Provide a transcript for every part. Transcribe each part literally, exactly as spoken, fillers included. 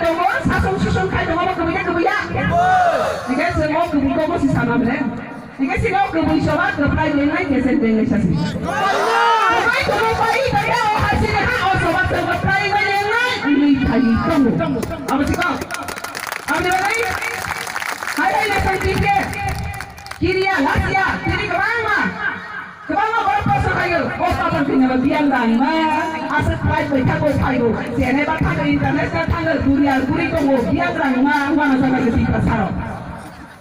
Tongo, sasong susong khai tongo, bo kwbui na kwbui ya? Hingke chwng o kwbui kok bo si sana ble. Hingke sini o kwbui choba kwplai lengnai kesen lengnai sasi. Kwbui kwbui pai tongya o ha sini ha o choba chwng kwplai lengnai wngwi phai tongo. Abo si kok. Aboni bagwi hai hai naisang tike. Kiriya, lachiya, tini kwbangma. Kwbangma borok post khaio, o patal tini ba biyang rangma, aswk flight bai thago phaibo, Chennai ba thago, international thago, duriya guri tongo, biyang rangma, wngmano jaga gati pasaro.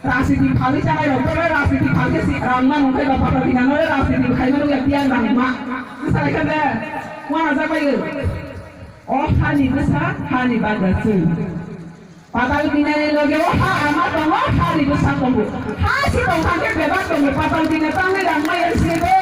Rajniti phalwi chanai rok, toro rajniti phalke si rangma nongkhai ba patal tini ano rajniti khaima nongya biyang rangma. Salai kande, wana jagbaio. O hani bwsa, hani bagra chwng. Patal binani loge o ha ama tongo, ha ni bwsa tongo. Ha si tong kha khe bebak tongo, patal bina tangwi rang maya sini be.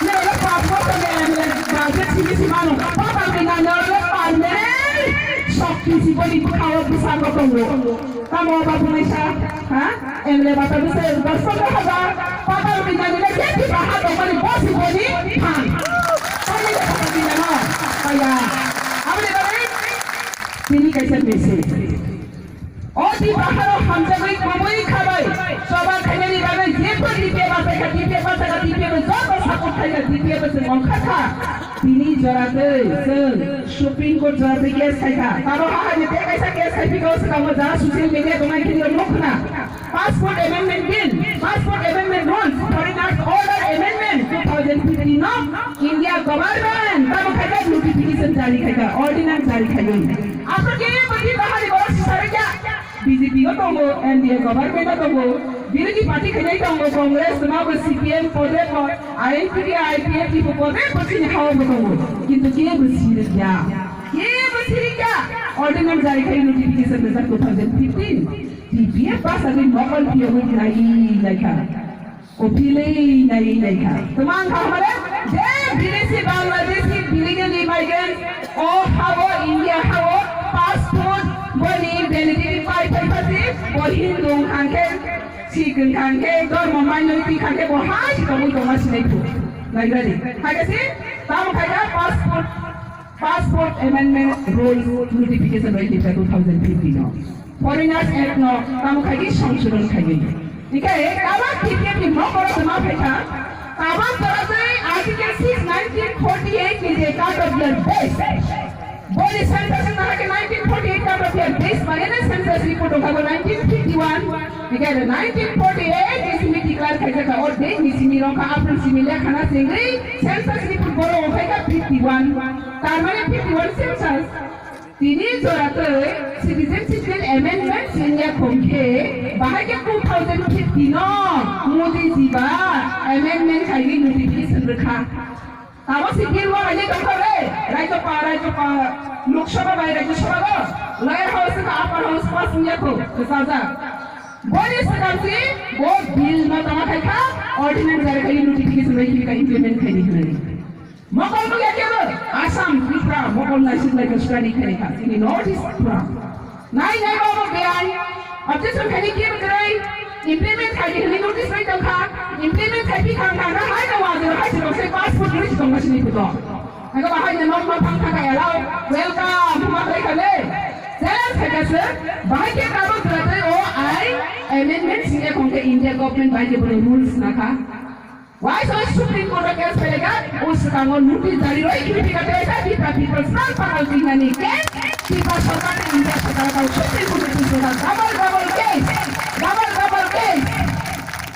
Nini le pap mo tong M L A budget sini si mano. Patal binani loge permanent shokti si boni bwkha o bwsa ko tongo. Tamo ba bunai sa, ha? M L A bata bwsa dos pondro hajar. Patal binani le je ti baha tong mani bosi boni phan. Tamo le patal binani. Aya. Aboni bagwi Tini kaisa message. O di baharo hamjagwi kubui khabai. Choba khainani bagwi jepho D P F achaikha, D P F achaikha, D P F joto support khaikha, D P F se mongkha kha. Tini joratwi chwng Supreme Court joratwi case khaikha. Tabo hahai ni tei kaisa case khai phikha o swkango jara social media tongnai khini rok nukhna. Passport Amendment Bill, Passport Amendment Rules, Foreigners Order Amendment two thousand fifteen no India government tamo khaikha notification jari khaikha, ordinance jari khaikha. Aswk khe bwtwi bahari borok sisarikya. B J P o tongo, N D A government o tongo, birodhi party khainai tongo, Congress, toma bo C P M, P D F, I N P T, I P F T bo, bo bwsini hao bo tongo. Kintu kebo sirikya. Kebo sirikya. Ordinance jari khai notification rijak two thousand fifteen. T P F basa ni mokol phiyogwi nai laikha. Ophilwi nai laikha. Tuma wngkha hamare je bidesi Bangladeshi illegally migrant o hao India hao passport boni validity pai pai pasi bo Hindu wngkha khe Sikh wngkha khe dormo minority wngkha khe bo hai si tongwi tongma sinai phu. Naigwladi. Haikhe si tamo khaikha passport Passport Amendment Rules Notification bai tipha two thousand fifteen no. Foreigners Act no tamo khaidi songsodon khaidi. Hingkhe tabok T P F ni mokoro tuma phaikha. Tabok toratwi Article six nineteen forty-eight ni je cut off year base. Boni census na hake nineteen forty-eight cut off year base mane na census report ongkha bo nineteen fifty-one. Hingkhe nineteen forty-eight ni simi declare khaijak kha. O date ni simi rongkha April simi lekha na sengri census report boro ongkha fifty-one. Tar mane fifty-one census. Tini joratwi Citizenship Bill Amendment sengya khongkhe bahai khe two thousand fifty no Modi ji ba amendment khaigwi notification rwkha. Tamo si bill wa raijak tongkha re, Rajya Sabha, Rajya Sabha, Lok Sabha bai Rajya Sabha go, Lower House ka Upper House pass wngya kho, kwchajak. Boni swkang si bo bill no tama khai kha, ordinance jari khai notification bai khili kha implement khai di hwnwi. Mokol bo ya kebo, Assam, Tripura, mokol naisik lai ka study khai kha, ini North East pura. Nai nai ba bo biyang. Objection khaini kebo kwrwi. Implement khaini hwnwi notice bai tongkha. Implement khai phi thang thang na hai na wajwk hai se rok se passport kwrwi se tongma sini phuto. Aga bahai na nok nok thang thang allow. Welcome. Thuma khai khale. Challenge khai kha se. Bahai khe tabok kwrwi o ai amendment singya khongkhe India government bai je bono rules na kha. Why so Supreme Court o case phailai kha? O swkango notice jari roi khili phika tei sa Tipra People's Front Patal Tingani case Tipra Sarkar ni India Sarkar tao Supreme Court ni Tipra Dabal